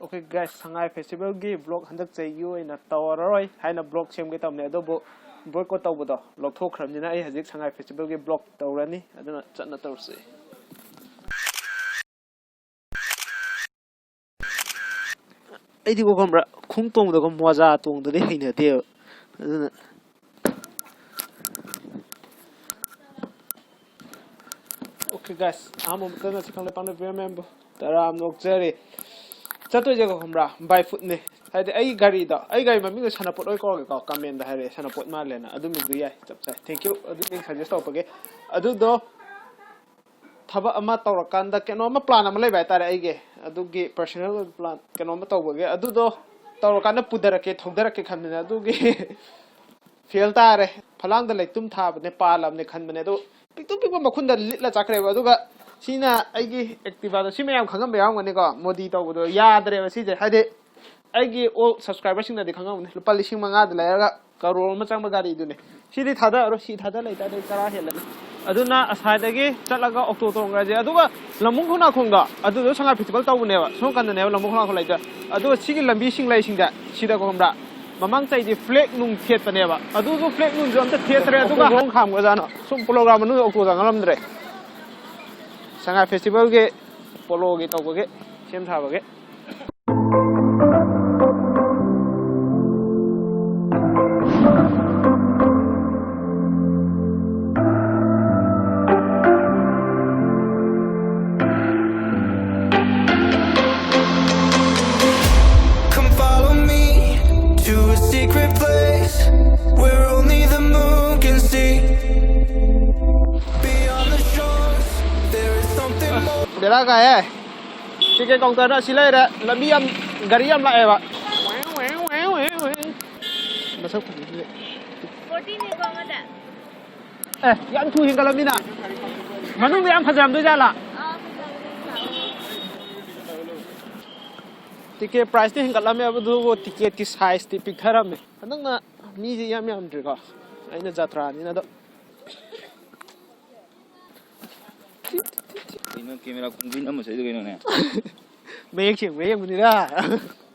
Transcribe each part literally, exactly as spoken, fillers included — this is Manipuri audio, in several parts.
Okay guys, ꯁꯉꯥꯏ ꯐꯦꯁꯇꯤꯚꯦꯜꯒꯤ ꯕ꯭ꯂꯣꯛ ꯍꯟꯗꯛ ꯆꯍꯤꯒꯤ ꯑꯣꯏꯅ ꯇꯧꯔꯔꯣꯏ ꯍꯥꯏꯅ ꯕ꯭ꯂꯣꯛ ꯁꯦꯝꯒꯦ ꯇꯧꯕꯅꯦ, ꯑꯗꯨꯕꯨ ꯕꯣꯏꯀꯣꯠ ꯇꯧꯕꯗꯣ ꯂꯧꯊꯣꯛꯈ꯭ꯔꯕꯅꯤꯅ ꯑꯩ ꯍꯧꯖꯤꯛ ꯁꯉꯥꯏ ꯐꯦꯁꯇꯤꯚꯦꯜꯒꯤ ꯕ꯭ꯂꯣꯛ ꯇꯧꯔꯅꯤ꯫ ꯑꯗꯨꯅ ꯆꯠꯅ ꯇꯧꯔꯁꯦ꯫ ꯑꯩꯗꯤꯀꯣ ꯈꯪꯕ꯭ꯔꯥ, ꯈꯣꯡ ꯇꯣꯡꯕꯗꯀꯣ ꯃꯣꯖꯥ ꯇꯣꯡꯗꯗꯤ ꯍꯩꯅꯗꯦꯕ꯫ ꯑꯗꯨꯅ Okay guys, ꯑꯍꯥꯟꯕ ꯃꯛꯇꯗ ꯁꯤ ꯈꯪꯂꯦ ꯄꯥꯝꯅ ꯄꯤꯔꯝꯃꯦ ꯇꯔꯥ ꯑꯃ ꯅꯣꯛꯆꯔꯤ꯫ ꯆꯠꯇꯣꯏꯁꯦꯀꯣ ꯈꯪꯕ꯭ꯔꯥ, ꯕꯥꯏ ꯐꯨꯠꯅꯦ꯫ ꯍꯥꯏꯗꯤ ꯑꯩ ꯒꯥꯔꯤꯗꯣ, ꯑꯩ ꯒꯥꯔꯤ ꯃꯃꯤꯡꯗꯣ ꯁꯥꯟꯅꯄꯣꯠ ꯑꯣꯏ ꯀꯧꯔꯒꯦꯀꯣ, ꯀꯃꯦꯟꯗ ꯍꯥꯏꯔꯛꯑꯦ ꯁꯥꯟꯅꯄꯣꯠ ꯃꯥꯜꯂꯦꯅ, ꯑꯗꯨ ꯃꯤꯡꯗꯣ ꯌꯥꯏ, ꯆꯞ ꯆꯥꯏ꯫ Thank you꯫ ꯑꯗꯨ ꯃꯤꯡ suggest ꯇꯧꯔꯛꯄꯒꯤ꯫ ꯑꯗꯨꯗꯣ ꯊꯕꯛ ꯑꯃ ꯇꯧꯔꯀꯥꯟꯗ ꯀꯩꯅꯣ ꯑꯃ plan ꯑꯃ ꯂꯩꯕ ꯍꯥꯏꯇꯥꯔꯦ ꯑꯩꯒꯤ, ꯑꯗꯨꯒꯤ personal ꯑꯣꯏꯕ plan ꯀꯩꯅꯣ ꯑꯃ ꯇꯧꯕꯒꯤ, ꯑꯗꯨꯗꯣ ꯇꯧꯔꯀꯥꯟꯗ ꯄꯨꯊꯔꯛꯀꯦ, ꯊꯧꯗꯔꯛꯀꯦ ꯈꯟꯕꯅꯦ, ꯑꯗꯨꯒꯤ fail ꯇꯥꯔꯦ꯫ ꯐꯂꯥꯡꯗ ꯂꯩꯇꯨꯝ ꯊꯥꯕꯅꯦ, ꯄꯥꯜꯂꯕꯅꯦ ꯈꯟꯕꯅꯦ, ꯑꯗꯣ ꯄꯤꯛꯇꯨ ꯄꯤꯛꯄ ꯃꯈꯨꯟꯗ ꯂꯤꯠꯂ ꯆꯠꯈ꯭ꯔꯦꯕ꯫ ꯑꯗꯨꯒ ꯁꯤꯅ ꯑꯩꯒꯤ Activaꯗꯣ, ꯁꯤ ꯃꯌꯥꯝ ꯈꯪꯉꯝꯕ ꯌꯥꯎꯔꯝꯒꯅꯤꯀꯣ, ꯃꯣꯗꯤ ꯇꯧꯕꯗꯣ ꯌꯥꯗ꯭ꯔꯦꯕ ꯁꯤꯁꯦ꯫ ꯍꯥꯏꯗꯤ ꯑꯩꯒꯤ old subscriberꯁꯤꯡꯅꯗꯤ ꯈꯪꯉꯝꯒꯅꯤ, ꯂꯨꯄꯥ ꯂꯤꯁꯤꯡ ꯃꯉꯥꯗ ꯂꯩꯔꯒ ꯀꯔꯣꯔ ꯑꯃ ꯆꯪꯕ ꯒꯥꯔꯤꯗꯨꯅꯦ꯫ ꯁꯤꯗꯤ ꯊꯥꯗꯔꯣ, ꯁꯤ ꯊꯥꯗ ꯂꯩꯇꯥꯔꯗꯤ ꯆꯔꯥ ꯍꯦꯜꯂꯅꯤ꯫ ꯑꯗꯨꯅ ꯑꯁꯥꯏꯗꯒꯤ ꯆꯠꯂꯒ ꯑꯣꯛꯇꯣ ꯇꯣꯡꯈ꯭ꯔꯁꯦ꯫ ꯑꯗꯨꯒ ꯂꯝꯕꯨꯡ ꯈꯣꯡꯅꯥꯡꯈꯣꯡꯗꯣ ꯑꯗꯨꯗꯣ ꯁꯉꯥꯏ ꯐꯦꯁꯇꯤꯚꯦꯜ ꯇꯧꯕꯅꯦꯕ, ꯁꯣꯝ ꯀꯥꯟꯗꯅꯦꯕ ꯂꯝꯕꯨꯡ ꯈꯣꯡꯅꯥꯡꯈꯣꯡ ꯂꯩꯗꯣ꯫ ꯑꯗꯨꯒ ꯁꯤꯒꯤ ꯂꯝꯕꯤꯁꯤꯡ ꯂꯩꯁꯤꯡꯁꯦ ꯁꯤꯗ ꯈꯪꯕ꯭ꯔꯥ, ꯃꯃꯥꯡ ꯆꯍꯤꯗꯤ flag ꯅꯨꯡ ꯊꯦꯠꯄꯅꯦꯕ, ꯑꯗꯨꯁꯨ flag ꯅꯨꯡꯁꯨ ꯑꯝꯇ ꯊꯦꯠꯇ꯭ꯔꯦ꯫ ꯑꯗꯨꯒ ꯑꯣꯛꯇꯣ ꯈꯥꯝꯈ꯭ꯔꯖꯥꯠꯅꯣ? ꯁꯨꯝ ꯄꯣꯂꯣ ꯒ꯭ꯔꯥꯎꯟ ꯃꯅꯨꯡꯗ ꯑꯣꯛꯇꯣ ꯆꯪꯍꯜꯂꯝꯗ꯭ꯔꯦ, ꯁꯉꯥꯏ ꯐꯦꯁꯇꯤꯚꯦꯜꯒꯤ ꯄꯣꯂꯣꯒꯤ ꯇꯧꯕꯒꯤ, ꯁꯦꯝ ꯁꯥꯕꯒꯤ꯫ Come follow me to a secret place where only the moon can see. Beyond the shores, there is something more. ꯕꯦꯔꯥ ꯀꯥꯏꯍꯦ꯫ Ticket counterꯗ ꯑꯁꯤ ꯂꯩꯔꯦ꯫ ꯂꯝꯕꯤ ꯌꯥꯝ, ꯒꯥꯔꯤ ꯌꯥꯝ ꯂꯥꯛꯑꯦꯕ꯫ ꯃꯁꯛ ꯐꯖꯩꯁꯤꯗꯤ꯫ Fortyꯅꯤꯀꯣ ꯑꯃꯗ꯫ ꯑꯦ, ꯌꯥꯝ ꯊꯨ ꯍꯦꯟꯒꯠꯂꯝꯃꯤꯅ꯫ ꯃꯅꯨꯡꯗ ꯌꯥꯝ ꯐꯖꯔꯝꯗꯣꯏ ꯖꯥꯠꯂꯥ? ꯑꯥ, ꯐꯖꯕꯅꯦ꯫ Ticket priceꯇꯤ ꯍꯦꯟꯒꯠꯂꯝꯃꯦ, ꯑꯗꯨꯕꯨ ticketꯀꯤ sizeꯇꯤ ꯄꯤꯛꯊꯔꯝꯃꯦ꯫ ꯍꯟꯗꯛꯅ ꯃꯤꯁꯦ ꯏꯌꯥꯝ ꯌꯥꯝꯗ꯭ꯔꯤꯀꯣ꯫ ꯑꯩꯅ ꯖꯇ꯭ꯔꯥꯅꯤꯅ ꯑꯗꯣ꯫ ꯀꯩꯅꯣ, camera ꯈꯣꯡꯖꯤꯟ ꯑꯃ ꯆꯠꯂꯤꯗꯣ ꯀꯩꯅꯣꯅꯦ? ꯃꯌꯦꯛ ꯁꯦꯡꯕ꯭ꯔꯥ ꯌꯦꯡꯕꯅꯤꯗ꯫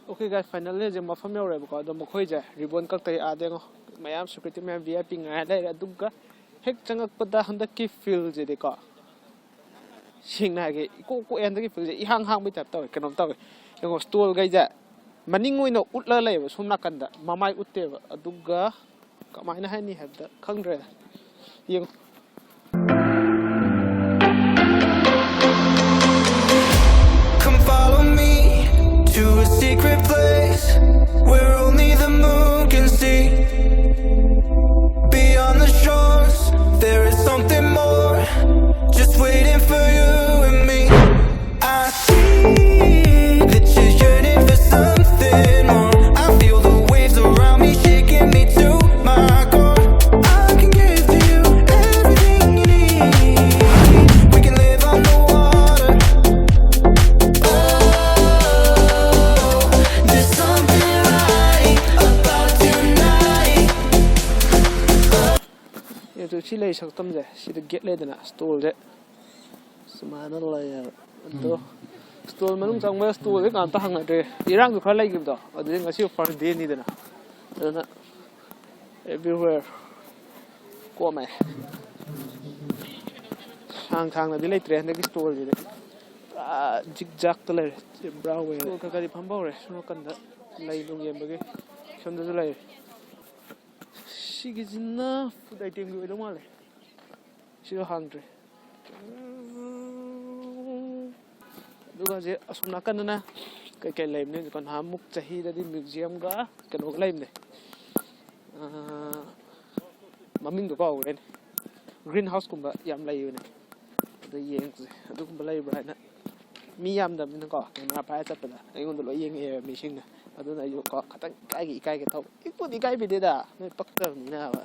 Okay guys, finally ꯍꯧꯖꯤꯛ ꯃꯐꯝ ꯌꯧꯔꯦꯕꯀꯣ꯫ ꯑꯗꯣ ꯃꯈꯣꯏꯁꯦ ribbon ꯀꯛꯇ ꯌꯥꯗꯦꯉꯣ꯫ ꯃꯌꯥꯝ security ꯃꯌꯥꯝ V I P ꯉꯥꯏ ꯂꯩꯔꯦ꯫ ꯑꯗꯨꯒ ꯍꯦꯛ ꯆꯪꯉꯛꯄꯗ ꯍꯟꯗꯛꯀꯤ fieldꯁꯤꯗꯤꯀꯣ, ꯁꯦꯡꯅ ꯍꯥꯏꯒꯦ, ꯏꯀꯣꯛ ꯀꯣꯛꯑꯦ꯫ ꯍꯟꯗꯛꯀꯤ fieldꯁꯦ ꯏꯍꯥꯡ ꯍꯥꯡꯕꯩ type ꯇꯧꯋꯦ꯫ ꯀꯩꯅꯣꯝ ꯇꯧꯋꯦ꯫ ꯌꯦꯡꯉꯣ, stallꯈꯩꯁꯦ ꯃꯅꯤꯡ ꯑꯣꯏꯅ ꯎꯠꯂ ꯂꯩꯌꯦꯕ ꯁꯣꯝ ꯅꯥꯀꯟꯗ, ꯃꯃꯥꯏ ꯎꯠꯇꯦꯕ꯫ ꯑꯗꯨꯒ ꯀꯃꯥꯏꯅ ꯍꯥꯏꯅꯤ ꯍꯥꯏꯕꯗ ꯈꯪꯗ꯭ꯔꯦꯗ꯫ ꯌꯦꯡꯉꯣ꯫ Come follow me to a secret place where only the moon can see. Beyond the shores, there is something more, just waiting for you and me. I see that you're yearning for something more. I feel the waves around me shaking me to my core. I can give to you everything you need. We can live on the water. Oh, there's something right about tonight. ꯑꯗꯨ ꯁꯤ ꯂꯩ ꯁꯛꯇꯝꯁꯦ ꯁꯤꯗ gate ꯂꯩꯗꯅ, stallꯁꯦ ꯁꯨꯃꯥꯏꯅ ꯂꯩꯌꯦꯕ꯫ ꯑꯗꯣ stall ꯃꯅꯨꯡ ꯆꯪꯕꯗ stallꯁꯦ ꯀꯅꯥꯝꯇ ꯍꯪꯅꯗ꯭ꯔꯦ꯫ ꯏꯔꯥꯡꯁꯨ ꯈꯔ ꯂꯩꯈꯤꯕꯗꯣ, ꯑꯗꯨꯗꯤ ꯉꯁꯤ first dayꯅꯤꯗꯅ, ꯑꯗꯨꯅ everywhere ꯀꯣꯝꯃꯦ꯫ ꯁꯥꯡ ꯁꯥꯡꯅꯗꯤ ꯂꯩꯇ꯭ꯔꯦ ꯍꯟꯗꯛꯀꯤ stallꯁꯤꯗꯤ꯫ ꯄꯨꯔꯥ zigzagꯇ ꯂꯩꯔꯦ꯫ Zebra way꯫ Stall ꯈꯔ ꯈꯔꯗꯤ ꯐꯝꯕ ꯍꯧꯔꯦ꯫ ꯁꯣꯝ ꯅꯥꯀꯟꯗ ꯂꯩ ꯅꯨꯡ ꯌꯦꯡꯕꯒꯤ ꯁꯣꯝꯗꯁꯨ ꯂꯩꯔꯦ꯫ ꯁꯤꯒꯤꯁꯤꯅ food itemꯒꯤ ꯑꯣꯏꯗꯧ ꯃꯥꯜꯂꯦ꯫ ꯁꯤꯁꯨ ꯍꯥꯡꯗ꯭ꯔꯤ꯫ ꯑꯗꯨꯒ ꯍꯧꯖꯤꯛ ꯑꯁꯣꯝ ꯅꯥꯀꯟꯗꯅ ꯀꯩꯀꯩ ꯂꯩꯕꯅꯤ ꯍꯧꯖꯤꯛꯀꯣ? ꯅꯍꯥꯟꯃꯨꯛ ꯆꯍꯤꯗꯗꯤ museumꯒ ꯀꯩꯅꯣꯒ ꯂꯩꯕꯅꯦ꯫ ꯑꯥ, ꯃꯃꯤꯡꯗꯣ ꯀꯥꯎꯈ꯭ꯔꯦꯅꯦ꯫ Green houseꯀꯨꯝꯕ ꯌꯥꯝ ꯂꯩꯕꯅꯦ꯫ ꯑꯗ ꯌꯦꯡꯁꯦ ꯑꯗꯨꯒꯨꯝꯕ ꯂꯩꯕ꯭ꯔꯥ ꯍꯥꯏꯅ꯫ ꯃꯤ ꯌꯥꯝꯗꯕꯅꯤꯅꯀꯣ, camera ꯄꯥꯏꯔ ꯆꯠꯄꯗ ꯑꯩꯉꯣꯟꯗ ꯂꯣꯏ ꯌꯦꯡꯉꯛꯑꯦꯕ ꯃꯤꯁꯤꯡꯅ꯫ ꯑꯗꯨꯅ ꯑꯩꯁꯨ ꯀꯣ ꯈꯤꯇꯪ ꯏꯀꯥꯏꯒꯦ ꯏꯀꯥꯏꯒꯦ ꯇꯧꯕ꯫ ꯏꯛꯄꯨꯗꯤ ꯏꯀꯥꯏꯕꯤꯗꯦꯗ, ꯅꯣꯏ ꯄꯛꯇꯕꯅꯤꯅꯕ꯫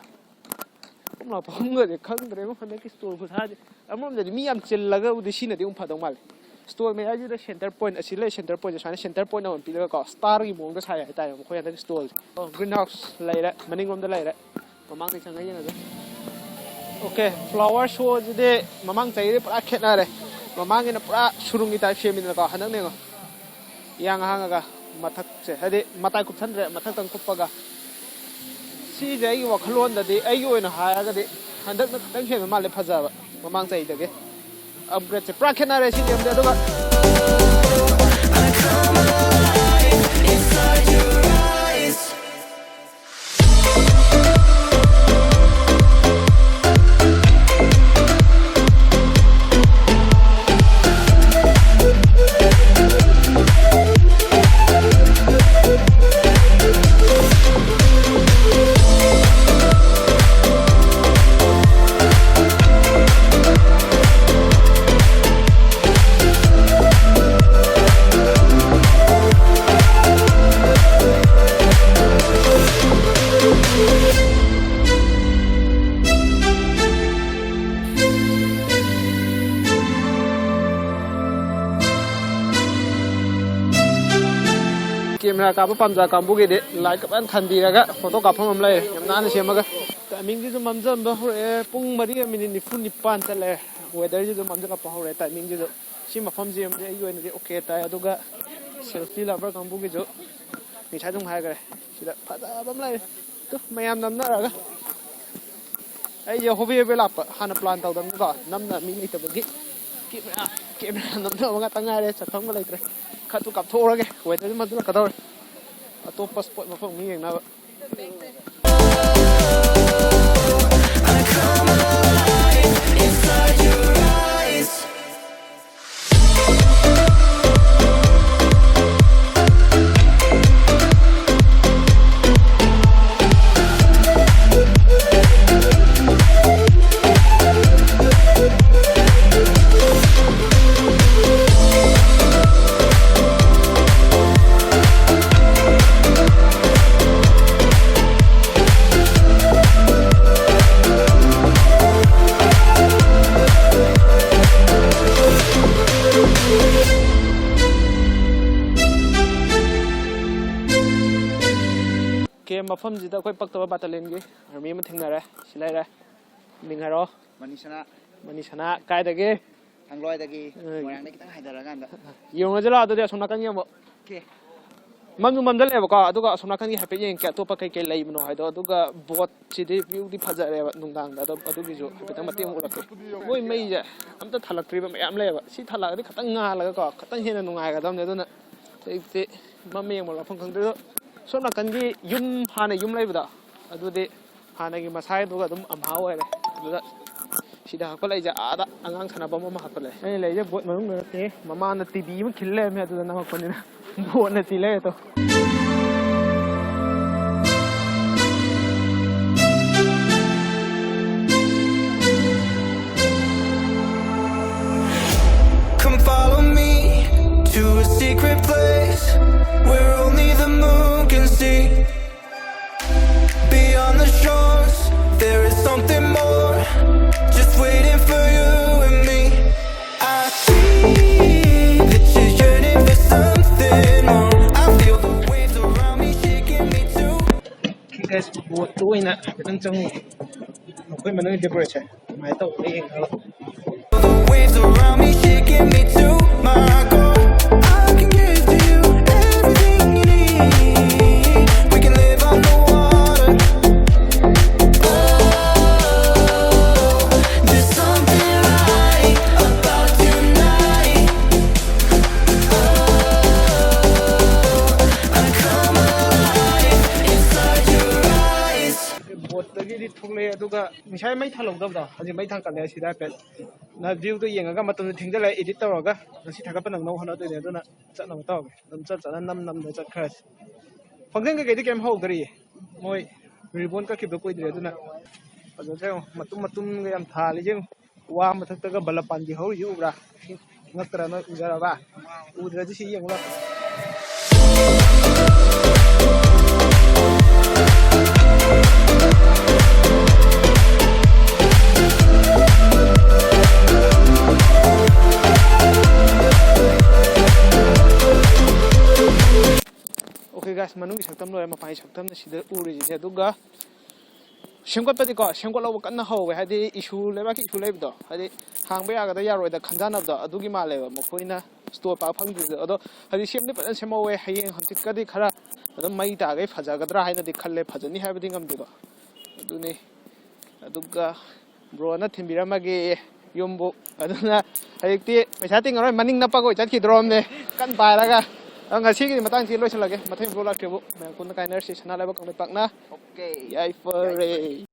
ꯐꯝꯐꯝ ꯂꯥꯛꯐꯝꯒꯗꯤ ꯈꯪꯗ꯭ꯔꯦꯉꯣ ꯍꯟꯗꯛꯀꯤ stall ꯈꯨꯁꯥꯁꯦ꯫ ꯑꯃꯔꯣꯝꯗꯗꯤ ꯃꯤ ꯌꯥꯝ ꯆꯤꯜꯂꯒꯕꯨꯗꯤ ꯁꯤꯅꯗꯤ ꯑꯃꯨꯛ ꯐꯗꯧ ꯃꯥꯜꯂꯦ꯫ Stall ꯃꯌꯥꯏꯁꯤꯗ center point, ꯑꯁꯤ ꯂꯩ center pointꯁꯦ ꯁꯨꯃꯥꯏꯅ center point ꯑꯃ ꯄꯤꯔꯒꯀꯣ, starꯒꯤ ꯃꯑꯣꯡꯗ ꯁꯥꯏ ꯍꯥꯏꯇꯥꯔꯦ ꯃꯈꯣꯏ ꯍꯟꯗꯛꯀꯤ stallꯁꯦ꯫ ꯑꯣ, green house ꯂꯩꯔꯦ, ꯃꯅꯤꯡꯂꯣꯝꯗ ꯂꯩꯔꯦ꯫ ꯃꯃꯥꯡꯗ ꯆꯪꯉ ꯌꯦꯡꯉꯒꯦ꯫ Okay, flower showꯁꯤꯗꯤ ꯃꯃꯥꯡ ꯆꯍꯤꯗꯤ ꯄꯨꯔꯥ ꯈꯦꯠꯅꯔꯦ꯫ ꯃꯃꯥꯡꯒꯤꯅ ꯄꯨꯔꯥ ꯁꯨꯔꯨꯡꯒꯤ type ꯁꯦꯝꯃꯤꯗꯅꯀꯣ, ꯍꯟꯗꯛꯅ ꯌꯦꯡꯉꯣ꯫ ꯏꯍꯥꯡ ꯍꯥꯡꯉꯒ ꯃꯊꯛꯁꯦ, ꯍꯥꯏꯗꯤ ꯃꯇꯥꯏ ꯀꯨꯞꯁꯟꯗ꯭ꯔꯦ, ꯃꯊꯛꯇꯪ ꯀꯨꯞꯄꯒ꯫ ꯁꯤꯁꯦ ꯑꯩꯒꯤ ꯋꯥꯈꯜꯂꯣꯟꯗꯗꯤ, ꯑꯩꯒꯤ ꯑꯣꯏꯅ ꯍꯥꯏꯔꯒꯗꯤ ꯍꯟꯗꯛꯅ ꯈꯤꯇꯪ ꯍꯦꯟꯕ ꯃꯥꯜꯂꯦ ꯐꯖꯕ ꯃꯃꯥꯡ ꯆꯍꯤꯗꯒꯤ꯫ ꯑꯞꯒ꯭ꯔꯦꯗꯁꯦ ꯄꯨꯔꯥ ꯈꯦꯠꯅꯔꯦ ꯁꯤꯒꯤ ꯑꯃꯗꯤ꯫ ꯑꯗꯨꯒ ꯀꯦꯃꯦꯔꯥ ꯀꯥꯞꯄ ꯄꯥꯝꯖ ꯀꯥꯡꯕꯨꯒꯤꯗꯤ ꯂꯥꯏꯠꯀ ꯐꯖꯅ ꯊꯥꯟꯕꯤꯔꯒ ꯐꯣꯇꯣ ꯀꯥꯞꯐꯝ ꯑꯃ ꯂꯩꯔꯦ, ꯌꯥꯝ ꯅꯥꯟꯅ ꯁꯦꯝꯃꯒ꯫ ꯇꯥꯏꯃꯤꯡꯁꯤꯁꯨ ꯃꯝꯖꯟꯕ ꯍꯧꯔꯛꯑꯦ, ꯄꯨꯡ ꯃꯔꯤꯒ ꯃꯤꯅꯤꯠ ꯅꯤꯐꯨ ꯅꯤꯄꯥꯟ ꯆꯠꯂꯦ꯫ ꯋꯦꯗꯔꯁꯤꯁꯨ ꯃꯝꯁꯤꯜꯂꯛꯄ ꯍꯧꯔꯦ ꯇꯥꯏꯃꯤꯡꯁꯤꯁꯨ꯫ ꯁꯤ ꯃꯐꯝꯁꯤ ꯑꯃꯗꯤ ꯑꯩꯒꯤ ꯑꯣꯏꯅꯗꯤ ꯑꯣꯀꯦ ꯇꯥꯏ, ꯑꯗꯨꯒ ꯁꯦꯜꯐꯤ ꯂꯚꯔ ꯀꯥꯡꯕꯨꯒꯤꯁꯨ ꯉꯁꯥꯏ ꯑꯗꯨꯝ ꯍꯥꯏꯈ꯭ꯔꯦ, ꯁꯤꯗ ꯐꯖꯕ ꯑꯃ ꯂꯩꯔꯦ꯫ ꯇꯨ, ꯃꯌꯥꯝ ꯅꯝꯅꯔꯒ꯫ ꯑꯩꯁꯦ ꯍꯣꯕꯦ ꯍꯣꯕꯦ ꯂꯥꯛꯄ, ꯍꯥꯟꯅ ꯄ꯭ꯂꯥꯟ ꯇꯧꯗꯕꯅꯤꯀꯣ, ꯅꯝꯅ ꯃꯤ ꯂꯩꯇꯕꯒꯤ꯫ ꯀꯦꯃꯦꯔꯥ, ꯀꯦꯃꯦꯔꯥ ꯅꯝꯅꯕ ꯉꯥꯛꯇ ꯉꯥꯏꯔꯦ, ꯆꯠꯐꯝꯒ ꯂꯩꯇ꯭ꯔꯦ꯫ ꯈꯔꯁꯨ ꯀꯥꯞꯊꯣꯛꯎꯔꯒꯦ, ꯋꯦꯗꯔꯁꯨ ꯃꯝꯁꯤꯜꯂꯛꯀꯗꯧꯔꯦ꯫ ꯑꯇꯣꯞꯄ ꯁ꯭ꯄꯣꯠ ꯃꯐꯝ ꯑꯃ ꯌꯦꯡꯅꯕ꯫ ꯀꯦꯝ ꯃꯐꯝꯁꯤꯗ ꯑꯩꯈꯣꯏ ꯄꯛꯇꯕ ꯕꯥꯇꯥꯂꯤꯌꯟꯒꯤ ꯑꯥꯔꯃꯤ ꯑꯃ ꯊꯦꯡꯅꯔꯦ꯫ ꯁꯤ ꯂꯩꯔꯦ꯫ ꯃꯤꯡ ꯍꯥꯏꯔꯣ꯫ ꯃꯅꯤꯁꯅꯥ꯫ ꯃꯅꯤꯁꯅꯥ꯫ ꯀꯥꯏꯗꯒꯤ? ꯊꯥꯡꯂꯣꯏꯗꯒꯤ, ꯑ, ꯃꯣꯏꯔꯥꯡꯗꯒꯤ ꯈꯤꯇꯪ ꯍꯥꯏꯊꯔꯀꯥꯟꯗ꯫ ꯌꯦꯡꯉꯨꯁꯤ ꯂꯥꯛꯑꯣ ꯑꯗꯨꯗꯤ, ꯑꯁꯣꯝ ꯅꯥꯀꯟ ꯌꯦꯡꯉꯣ꯫ ꯃꯝꯁꯨ ꯃꯝꯖꯜꯂꯛꯑꯦꯕꯀꯣ, ꯑꯗꯨꯒ ꯑꯁꯣꯝ ꯅꯥꯀꯟꯒꯤ ꯍꯥꯏꯐꯦꯠ ꯌꯦꯡꯉꯛꯀꯦ ꯑꯇꯣꯞꯄ ꯀꯩꯀꯩ ꯂꯩꯕꯅꯣ ꯍꯥꯏꯗꯣ꯫ ꯑꯗꯨꯒ ꯕꯣꯠꯁꯤꯗꯤ ꯚ꯭ꯌꯨꯗꯤ ꯐꯖꯔꯦꯕ ꯅꯨꯡꯗꯥꯡꯗ, ꯑꯗꯨꯝ ꯑꯗꯨꯒꯤꯁꯨ ꯍꯥꯏꯐꯦꯠꯇꯪ ꯃꯇꯦꯛ ꯑꯃ ꯎꯠꯂꯛꯀꯦ꯫ ꯃꯣꯏ ꯃꯩꯁꯦ ꯑꯝꯇ ꯊꯥꯜꯂꯛꯇ꯭ꯔꯤꯕ ꯃꯌꯥꯝ ꯂꯩꯌꯦꯕ꯫ ꯁꯤ ꯊꯥꯜꯂꯛꯑꯗꯤ ꯈꯤꯇꯪ ꯉꯥꯜꯂꯒꯀꯣ, ꯈꯤꯇꯪ ꯍꯦꯟꯅ ꯅꯨꯡꯉꯥꯏꯒꯗꯕꯅꯦ꯫ ꯑꯗꯨꯅ ꯍꯧꯖꯤꯛꯇꯤ ꯃꯝꯃꯦ ꯌꯦꯡꯕ ꯂꯥꯛꯐꯝ ꯈꯪꯗ꯭ꯔꯦ꯫ ꯑꯗꯣ ꯁꯣꯝ ꯅꯥꯀꯟꯒꯤ ꯌꯨꯝ, ꯍꯥꯟꯅ ꯌꯨꯝ ꯂꯩꯕꯗꯣ, ꯑꯗꯨꯗꯤ ꯍꯥꯟꯅꯒꯤ ꯃꯁꯥꯏꯗꯨꯒ ꯑꯗꯨꯝ ꯑꯝꯍꯥ ꯑꯣꯏꯔꯦ꯫ ꯑꯗꯨꯗ ꯁꯤꯗ ꯍꯥꯞꯀꯠꯂꯛꯏꯁꯦ ꯑꯥꯗ ꯑꯉꯥꯡ ꯁꯥꯟꯅꯐꯝ ꯑꯃ ꯍꯥꯞꯀꯠꯂꯛꯑꯦ꯫ ꯑꯩꯅ ꯂꯩꯔꯤꯁꯦ ꯕꯣꯠ ꯃꯅꯨꯡꯗ ꯅꯠꯇꯦ, ꯃꯃꯥꯅ ꯇꯤꯚꯤ ꯑꯃ ꯈꯤꯜ ꯂꯩꯔꯝꯃꯦ, ꯑꯗꯨꯗ ꯅꯝꯃꯛꯄꯅꯤꯅ ꯕꯣꯠꯅ ꯆꯤ ꯂꯩꯔꯦ ꯇꯣ꯫ Come follow me to a secret place where only the moon can see. Beyond the shores, there is something more, just waiting for you and me. I see that you're yearning for something more. I feel the waves around me shaking me too. Guys, ꯕꯣꯠꯇ ꯑꯣꯏꯅ ꯍꯥꯏꯐꯦꯠꯇꯪ ꯆꯪꯉꯨ꯫ ꯃꯈꯣꯏ ꯃꯅꯨꯡꯒꯤ ꯗꯦꯀꯣꯔꯦꯁꯟ ꯀꯃꯥꯏꯅ ꯇꯧꯕꯅꯣ ꯌꯦꯡꯉꯒ꯫ The waves around me shaking me to my core. I can give to you everything you need. We can live on the water. Oh, there's something right about tonight. Oh, I come alive inside your eyes. ꯕꯣꯠꯇꯒꯤꯗꯤ ꯊꯣꯛꯂꯛꯑꯦ, ꯑꯗꯨꯒ ꯉꯁꯥꯏ ꯃꯩ ꯊꯥꯜꯍꯧꯗꯕꯗꯣ ꯍꯧꯖꯤꯛ ꯃꯩ ꯊꯥꯡꯀꯠꯂꯦ꯫ ꯁꯤꯗ ꯍꯥꯏꯐꯦꯠ ꯅ ꯚ꯭ꯌꯨꯗꯣ ꯌꯦꯡꯉꯒ ꯃꯇꯝꯗꯣ ꯊꯦꯡꯖꯤꯜꯂꯛꯑꯦ, ꯏꯗꯤꯠ ꯇꯧꯔꯒ ꯉꯁꯤ ꯊꯥꯒꯠꯄ ꯅꯪꯅꯕ ꯍꯣꯠꯅꯗꯣꯏꯅꯦ꯫ ꯑꯗꯨꯅ ꯆꯠꯅꯕ ꯇꯧꯔꯒꯦ꯫ ꯑꯗꯨꯝ ꯆꯠ ꯆꯠꯅ ꯅꯝ ꯅꯝꯅ ꯆꯠꯈ꯭ꯔꯁꯤ꯫ ꯐꯪꯁꯟ ꯀꯩꯀꯩꯗꯤ ꯀꯩꯝ ꯍꯧꯗ꯭ꯔꯤꯌꯦ, ꯃꯣꯏ ꯔꯤꯕꯣꯟ ꯀꯛꯈꯤꯕꯗꯣ ꯀꯨꯏꯗ꯭ꯔꯤ꯫ ꯑꯗꯨꯅ ꯐꯖꯗ꯭ꯔꯦ ꯌꯦꯡꯉꯣ, ꯃꯇꯨꯝ ꯃꯇꯨꯝꯒ ꯌꯥꯝ ꯊꯥꯜꯂꯤ ꯌꯦꯡꯉꯣ꯫ ꯋꯥ ꯃꯊꯛꯇꯒ ꯕꯂꯞ ꯄꯥꯟꯕꯤ ꯍꯧꯔꯤꯁꯤ ꯎꯕ꯭ꯔꯥ? ꯉꯛꯇ꯭ꯔꯥ ꯅꯣꯏ? ꯎꯖꯔꯕ? ꯎꯗ꯭ꯔꯗꯤ ꯁꯤ ꯌꯦꯡꯉꯨ ꯂꯥꯎ꯫ Okay guys, ꯃꯅꯨꯡꯒꯤ ꯁꯛꯇꯝ ꯂꯣꯏꯔꯦ, ꯃꯄꯥꯟꯒꯤ ꯁꯛꯇꯝꯅ ꯁꯤꯗ ꯎꯔꯤꯁꯤꯅꯦ꯫ ꯑꯗꯨꯒ ꯁꯦꯝꯒꯠꯄꯗꯤꯀꯣ, ꯁꯦꯝꯒꯠꯍꯧꯕ ꯀꯟꯅ ꯍꯧꯋꯦ꯫ ꯍꯥꯏꯗꯤ ꯏꯁꯨ, ꯂꯩꯕꯥꯛꯀꯤ ꯏꯁꯨ ꯂꯩꯕꯗꯣ, ꯍꯥꯏꯗꯤ ꯍꯥꯡꯕ ꯌꯥꯒꯗ꯭ꯔꯥ ꯌꯥꯔꯣꯏꯗ꯭ꯔꯥ ꯈꯟꯖꯥꯟꯅꯕꯗꯣ, ꯑꯗꯨꯒꯤ ꯃꯥꯜꯂꯦꯕ꯫ ꯃꯈꯣꯏꯅ ꯏꯁꯇꯣꯔ ꯄꯥꯛ ꯐꯪꯗ꯭ꯔꯤꯗꯣ꯫ ꯑꯗꯣ ꯍꯧꯖꯤꯛ ꯁꯦꯝꯗꯤ ꯐꯖꯅ ꯁꯦꯝꯍꯧꯋꯦ꯫ ꯍꯌꯦꯡ ꯍꯪꯆꯤꯠꯀꯗꯤ ꯈꯔ ꯑꯗꯨꯝ ꯃꯩ ꯇꯥꯈꯩ ꯐꯖꯒꯗ꯭ꯔꯥ ꯍꯥꯏꯅꯗꯤ ꯈꯜꯂꯦ꯫ ꯐꯖꯅꯤ ꯍꯥꯏꯕꯗꯤ ꯉꯝꯗꯦꯕ꯫ ꯑꯗꯨꯅꯤ꯫ ꯑꯗꯨꯒ ꯕ꯭ꯔꯣꯅ ꯊꯤꯟꯕꯤꯔꯝꯃꯒꯦ ꯌꯨꯝꯕꯨ꯫ ꯑꯗꯨꯅ ꯍꯧꯖꯤꯛꯇꯤ ꯄꯩꯁꯥ ꯇꯤꯡꯉꯔꯣꯏ, ꯃꯅꯤꯡ ꯅꯞꯄꯒ ꯑꯣꯏ ꯆꯠꯈꯤꯗ꯭ꯔꯣꯝꯅꯦ꯫ ꯀꯟ ꯄꯥꯏꯔꯒ꯫ ꯑꯗꯣ ꯉꯁꯤꯒꯤꯗꯤ ꯃꯇꯥꯡꯁꯤ ꯂꯣꯏꯁꯤꯜꯂꯒꯦ꯫ ꯃꯊꯪ ꯕ꯭ꯂꯣꯛ ꯂꯥꯛꯇ꯭ꯔꯤꯕꯨ ꯃꯌꯥꯝ ꯄꯨꯟꯅ ꯀꯥꯏꯅꯔꯁꯤ꯫ ꯁꯅꯥ ꯂꯩꯕꯥꯛ ꯀꯪꯂꯩꯄꯥꯛꯅ꯫ Okay. ꯌꯥꯏꯐꯔꯦ꯫